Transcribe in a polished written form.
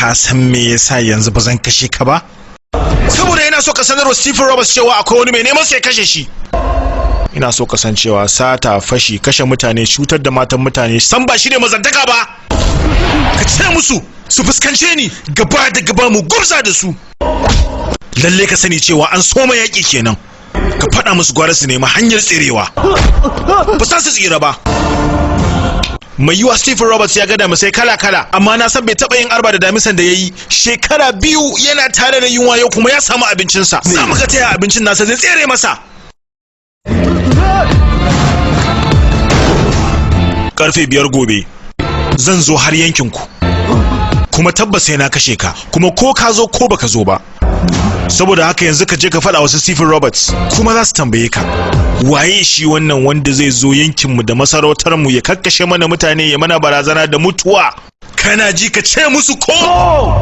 Ka san me yasa yanzu ba zan kashe ka ba? Saboda ina so ka sanarwa Stephen Roberts cewa akwai wani mai neman sai kashe shi. Ina so ka san cewa sata, fashi, kashe mutane, cutar da matan mutane san ba shi ne mazantaka ba. Ka ce musu su fuskance ni gaba da gaba, mu gurza da su. Lalle ka sani cewa an soma yaƙi kenan. Ka faɗa musu gwara su nemi hanyar tserewa, ba za su tsira ba. Mai yiwa Stephen Roberts ya ga damisai kala-kala, amma na san bai taɓa yin arba da damisan da ya yi shekara 2 yana tare da yunwa, yau kuma ya samu abincinsa. Za mu ga taya abincin nasa zai tsere masa. Karfe 5 gobe zan zo har yankinku, kuma tabbas sai na kashe ka, kuma ko ka zo ko baka zo ba. Saboda haka yanzu ka je ka faɗa wasu Stephen Roberts, kuma za su tambaye ka waye shi wannan wanda zai zo yankinmu da masarautarmu ya kakkashe mana mutane, ya mana barazana da mutuwa. Kana ji? Ka ce musu ko